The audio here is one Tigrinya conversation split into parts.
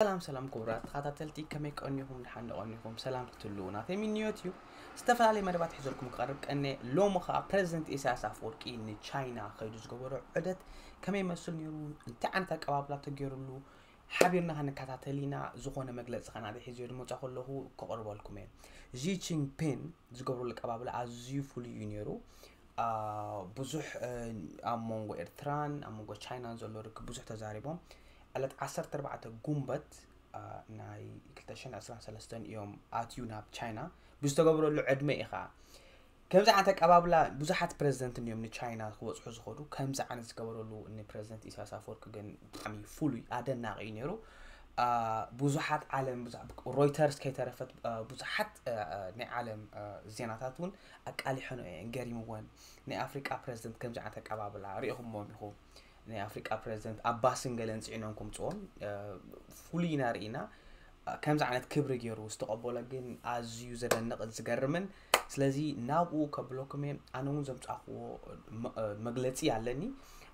ሰላም ሰላም ክቡራት ተኸታተልቲ፣ ከመይ ቀኒኹም? ደሓን ዶ ቀኒኹም? ሰላም ክትህልዉ ናተይ ምንዮት እዩ። ዝተፈላለዩ መደባት ሒዘልኩም ክቐርብ ቀነ። ሎሚ ኸኣ ፕረዚደንት ኢሳያስ ኣፈወርቂ ንቻይና ከይዱ ዝገበሮ ዑደት ከመይ ይመስል ነይሩ፣ እንታይ ዓይነት ኣቀባብላ ተገይሩሉ ሓቢርና ክንከታተል ኢና። ዝኾነ መግለጺ ኸኣ ናተይ ሒዘ ዝመጻ ከለኹ ከቕርበልኩም እየ። ጂ ጂንፒን ዝገብረሉ ኣቀባብላ ኣዝዩ ፍሉይ እዩ ነይሩ። ብዙሕ ኣብ መንጎ ኤርትራን ኣብ መንጎ ቻይናን ዘሎ ርክብ ብዙሕ ተዛሪቦም። ዕለት ዓሰርተ ኣርባዕተ ጉንበት ናይ ክልተ ሽሕን ዕስራን ሰለስተን እዮም ኣትዩ ናብ ቻይና። ብዝተገብረሉ ዕድመ ኢኻ ከምዚ ዓይነት ኣቀባብላ ብዙሓት ፕረዚደንት እዮም ንቻይና ክበፅሑ ዝኸዱ። ከምዚ ዓይነት ዝገበረሉ ንፕረዚደንት ኢሳያስ ኣፈወርቂ ግን ብጣዕሚ ፍሉይ ኣደናቂ እዩ ነይሩ። ብዙሓት ዓለም ሮይተርስ ከይተረፈት ብዙሓት ናይ ዓለም ዜናታት እውን ኣቃሊሐን እየን፣ ገሪምወን። ናይ ኣፍሪቃ ፕረዚደንት ከምዚ ዓይነት ኣቀባብላ ሪኢኹምዎም ኢኹም። ናይ ኣፍሪቃ ፕረዚደንት ኣባስን ገለን ፅዒኖም ከምፅዎም ፍሉይ ኢና ርኢና። ከምዚ ዓይነት ክብሪ ገይሩ ዝተቐበሎ ግን ኣዝዩ ዘደንቕን ዝገርምን። ስለዚ ናብኡ ከብለኩም እየ። ኣነ እውን ዘምፃእክዎ መግለፂ ኣለኒ።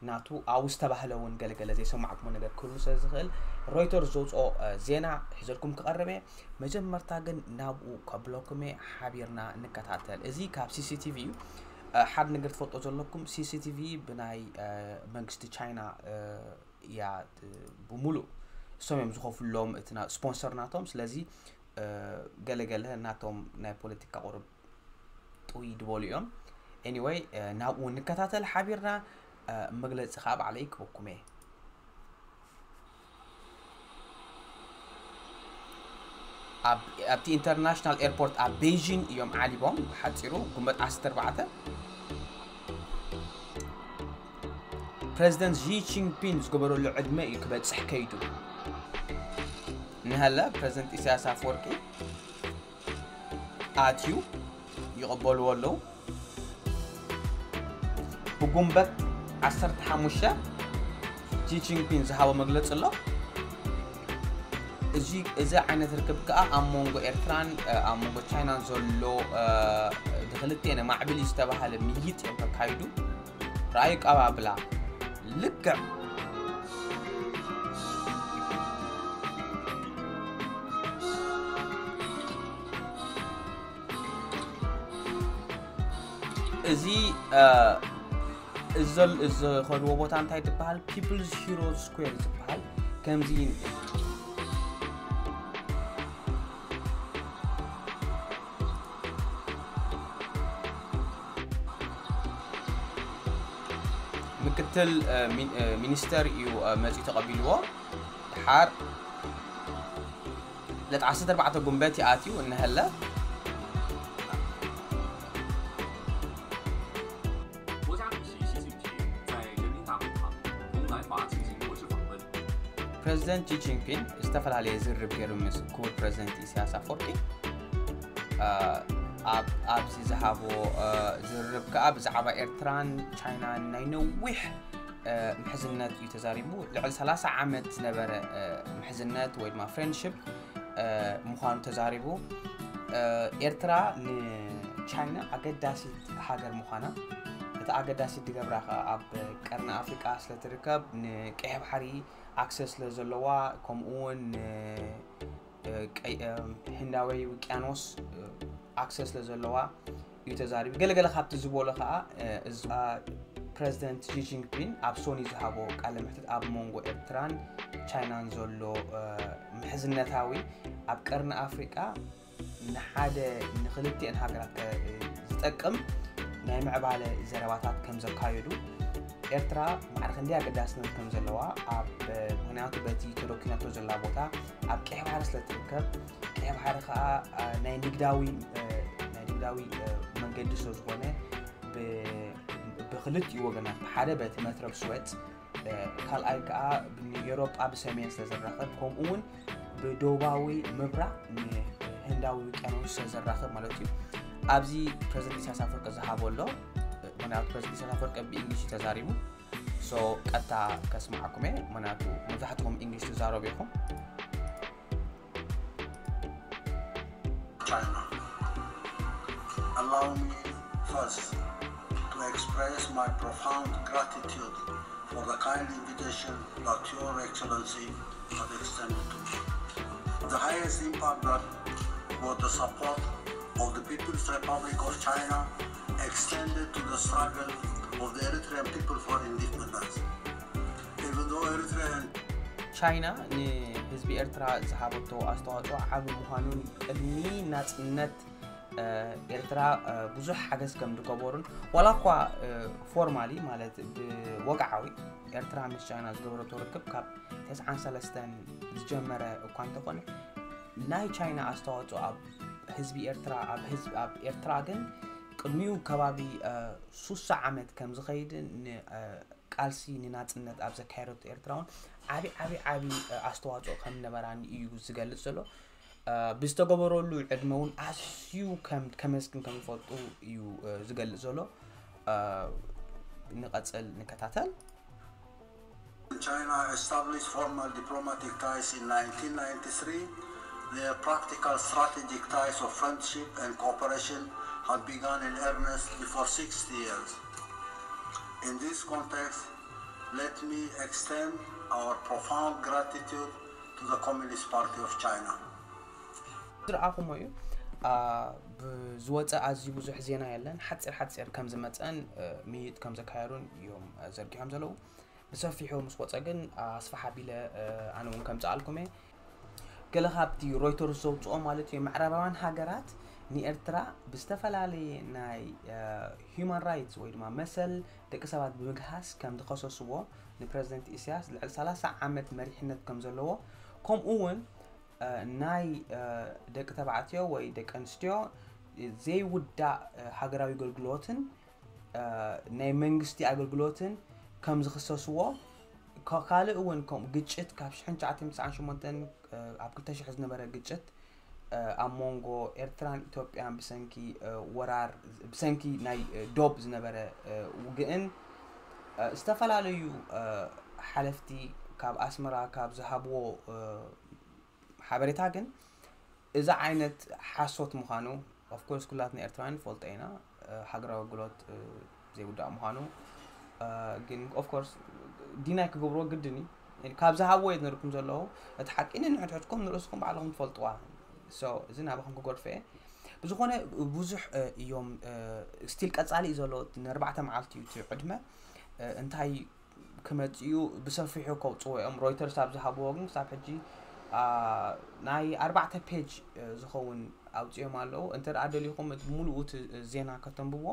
ናቱ ኣብኡ ዝተባህለ እውን ገለገለ ዘይሰማዕኩሞ ነገር ክህሉ ስለ ዝኽእል ሮይተርስ ዘውፅኦ ዜና ሒዘልኩም ክቐርብ እየ። መጀመርታ ግን ናብኡ ከብለኩም እየ፣ ሓቢርና ንከታተል። እዚ ካብ ሲሲቲቪ እዩ። ሓደ ነገር ትፈልጦ ዘለኩም፣ ሲሲቲቪ ብናይ መንግስቲ ቻይና እያ፣ ብሙሉእ እሶም እዮም ዝኸፍሎም፣ እቲ ስፖንሰር ናቶም። ስለዚ ገለገለ ናቶም ናይ ፖለቲካ ቁርብ ጥውይ ድበሉ እዮም። ኤኒወይ ናብኡ ንከታተል ሓቢርና። መግለፂ ከዓ ባዕለይ ክበኩም እየ። ኣብቲ ኢንተርናሽናል ኤርፖርት ኣብ ቤይጂን እዮም ዓሊቦም። ብሓፂሩ ጉንበት ዓሰርተ ኣርባዕተ ፕረዚደንት ጂ ጂንፒን ዝገበረሉ ዕድመ እዩ ክበፅሕ ከይዱ። ንሀለ ፕረዚደንት ኢሳያስ ኣፈወርቂ ኣትዩ ይቕበልዎ ኣለዉ። ብጉንበት ዓሰርተ ሓሙሽተ ጂ ጂንፒን ዝሃቦ መግለፂ ኣሎ። እዚ እዚ ዓይነት ርክብ ከዓ ኣብ መንጎ ኤርትራን ኣብ መንጎ ቻይናን ዘሎ ብክልቲኤን ማዕብል ዝተባሃለ ምይይጥ እዮም ከካይዱ። ራእዩ ቀባብላ ልክዕ እዚ እዚ ዝኸድዎ ቦታ እንታይ ትበሃል? ፒፕልስ ሂሮ ስኩዌር ዝበሃል። ከምዚ ምክትል ሚኒስተር እዩ መፂኡ ተቐቢልዎ። ድሓር ዕለት ዓሰርተ ኣርባዕተ ጉንበት ይኣትዩ እንሀለ ፕረዚደንት ጂ ጂንፒን ዝተፈላለየ ዝርርብ ገይሩ ምስ ክቡር ፕረዚደንት ኢሳያስ ኣፈወርቂ ኣብዚ ዝሃቦ ዝርርብ ከዓ ብዛዕባ ኤርትራን ቻይናን ናይ ነዊሕ ምሕዝነት እዩ ተዛሪቡ። ልዕሊ ሰላሳ ዓመት ዝነበረ ምሕዝነት ወይ ድማ ፍሬንድሽፕ ምዃኑ ተዛሪቡ። ኤርትራ ንቻይና ኣገዳሲት ሃገር ምዃና፣ እቲ ኣገዳሲት ዝገብራ ከዓ ኣብ ቀርኒ ኣፍሪቃ ስለትርከብ፣ ንቀይሕ ባሕሪ ኣክሰስ ስለዘለዋ፣ ከምኡ እውን ህንዳዊ ውቅያኖስ ኣክሰስ ስለዘለዋ እዩ ተዛሪቡ። ገለገለ ካብቲ ዝበሎ ከዓ ፕረዚደንት ጂ ጂንፒን ኣብ ሶኒ ዝሃቦ ቃለ መሕትት ኣብ መንጎ ኤርትራን ቻይናን ዘሎ ምሕዝነታዊ ኣብ ቀርኒ ኣፍሪቃ ንሓደ ንክልቲኤን ሃገራት ዝጠቅም ናይ ምዕባለ ዘረባታት ከም ዘካየዱ፣ ኤርትራ ማዕረ ክንደይ ኣገዳስነት ከም ዘለዋ ኣብ ምክንያቱ በቲ ተደኪናቶ ዘላ ቦታ ኣብ ቀይሕ ባሕሪ ስለ ትርከብ፣ ቀይሕ ባሕሪ ከዓ ናይ ንግዳዊ ናይ ንግዳዊ መንገዲ ስለ ዝኾነ ብክልቲኡ ወገናት ብሓደ በቲ መትረብ ስወጥ ካልኣይ ከዓ ንኤሮጳ ብሰሜን ስለዘራኸብ ከምኡ እውን ብደቡባዊ ምብራቕ ንህንዳዊ ውቅያኖስ ስለዘራኸብ ማለት እዩ። ኣብዚ ፕረዚደንት ኢሳያስ ኣፈወርቂ ዝሃቦ ኣሎ። ምክንያቱ ፕረዚደንት ኢሳያስ ኣፈወርቂ ብእንግሊሽ ተዛሪቡ ሶ ቀጥታ ከስማዓኩም እየ። ምክንያቱ መብዛሕትኹም እንግሊሽ ትዛረቡ ኢኹም። China. Allow me first to express my profound gratitude for the kind invitation that Your Excellency have extended to me. The highest impact that was the support of the People's Republic of China extended to the struggle of the Eritrean people for independence. Even though Eritrean ቻይና ንህዝቢ ኤርትራ ዝሃበቶ ኣስተዋፅኦ ዓቢ ምዃኑን ቅድሚ ናፅነት ኤርትራ ብዙሕ ሓገዝ ከም ዝገበሩን ዋላ እኳ ፎርማሊ ማለት ብወግዓዊ ኤርትራ ምስ ቻይና ዝገበረቶ ርክብ ካብ ተስዓን ሰለስተን ዝጀመረ እኳ እንተኾነ ናይ ቻይና ኣስተዋፅኦ ኣብ ህዝቢ ኤርትራ ኣብ ህዝቢ ኣብ ኤርትራ ግን ቅድሚኡ ከባቢ ሱሳ ዓመት ከም ዝኸይድን ቃልሲ ንናፅነት ኣብ ዘካየደቶ ኤርትራ እውን ዓቢ ዓቢ ዓቢ ኣስተዋፅኦ ከም ነበራን እዩ ዝገልፅ ዘሎ። ብዝተገበረሉ ዕድመ እውን ኣዝዩ ከም ከመስግን ከም ዝፈልጡ እዩ ዝገልፅ ዘሎ። ንቐፅል ንከታተል። China established formal diplomatic ties in nineteen ninety-three. Their practical strategic ties of friendship and cooperation had begun in earnest before sixty years. In this context, let me extend our profound gratitude to the Communist Party of China. ዝረኣኹሞ እዩ። ብዝወፀ ኣዝዩ ብዙሕ ዜና የለን። ሓፂር ሓፂር ከም ዝመፀን ምይጥ ከም ዘካየዱን እዮም ዘርጊሖም ዘለዉ። ብሰፊሑ ምስ ወፀ ግን ኣስፋሕ ኣቢለ ኣነ እውን ከምፅኣልኩም እየ። ገለ ካብቲ ሮይተርስ ዘውፅኦ ማለት እዩ ምዕራባውያን ሃገራት ንኤርትራ ብዝተፈላለየ ናይ ሂማን ራይትስ ወይ ድማ መሰል ደቂ ሰባት ብምግሃስ ከም ዝኸሰስዎ ንፕረዚደንት ኢሳያስ ልዕሊ ሰላሳ ዓመት መሪሕነት ከም ዘለዎ ከምኡ እውን ናይ ደቂ ተባዕትዮ ወይ ደቂ ኣንስትዮ ዘይውዳእ ሃገራዊ ኣገልግሎትን ናይ መንግስቲ ኣገልግሎትን ከም ዝኽሰስዎ ካልእ እውን ከምኡ ግጭት ካብ ሽሕን ትሽዓተን ሚእትን ትስዓን ሸሞንተን ኣብ ክልተ ሽሕ ዝነበረ ግጭት ኣብ መንጎ ኤርትራን ኢትዮጵያን ብሰንኪ ወራር ብሰንኪ ናይ ዶብ ዝነበረ ውግእን ዝተፈላለዩ ሓለፍቲ ካብ ኣስመራ ካብ ዝሃብዎ ሓበሬታ ግን እዚ ዓይነት ሓሶት ምዃኑ ኦፍኮርስ ኩላትና ኤርትራውያን ንፈልጦ ኢና። ሃገራዊ ኣገልግሎት ዘይውዳእ ምዃኑ ግን ኦፍኮርስ ዲናይ ክገብርዎ ግድን እዩ። ካብ ዝሃብዎ እየ ዝነግረኩም ዘለኹ። እቲ ሓቂ ንንሕድሕድኩም ንርእስኹም ባዕልኹም ትፈልጥዋ። እዚ ናባኹም ክገድፎ እየ። ብዝኾነ ብዙሕ እዮም ስቲል ቀፃሊ እዩ ዘሎ። ንኣርባዕተ መዓልቲ እዩ እቲ ዕድመ። እንታይ ክመፅኡ ብሰፊሑ ከውፅዎ እዮም። ሮይተርስ ኣብ ዝሃብዎ ግን ክሳብ ሕጂ ናይ ኣርባዕተ ፔጅ ዝኸውን ኣውፅኦም ኣለዉ። እንተ ደኣ ደሊኹም እቲ ሙሉኡ እቲ ዜና ከተንብቦ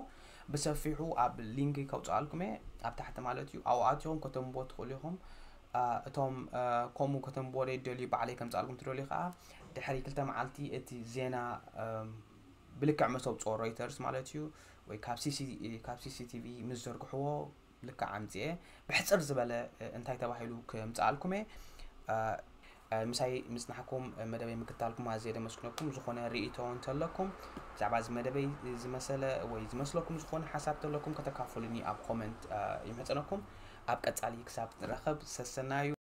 ብሰፊሑ ኣብ ሊንክ ከውፅኣልኩም እየ ኣብ ታሕቲ ማለት እዩ። ኣብኡ ኣቲኹም ከተንብቦ ትኽእሉ ኢኹም። እቶም ከምኡ ከተንብቦ ዘይደልዩ ባዕለይ ከምፅኣልኩም ትደልዩ ከዓ ድሕሪ ክልተ መዓልቲ እቲ ዜና ብልክዕ ምስ ኣውፅኦ ሮይተርስ ማለት እዩ ወይ ካብ ሲሲቲቪ ምስ ዘርግሕዎ ልክዕ ኣምፅኤ ብሕፅር ዝበለ እንታይ ተባሂሉ ክምፅኣልኩም እየ። ምሳይ ምፅናሕኩም መደበይ ምክታልኩም ኣዝየ ደመስግነኩም። ዝኾነ ርእይቶ እንተለኩም ብዛዕባ እዚ መደበይ ዝመሰለ ወይ ዝመስለኩም ዝኾነ ሓሳብ እንተለኩም ከተካፍሉኒ ኣብ ኮመንት ይምሕፀነኩም። ኣብ ቀፃሊ ክሳብ ንራኸብ ሰሰናዩ።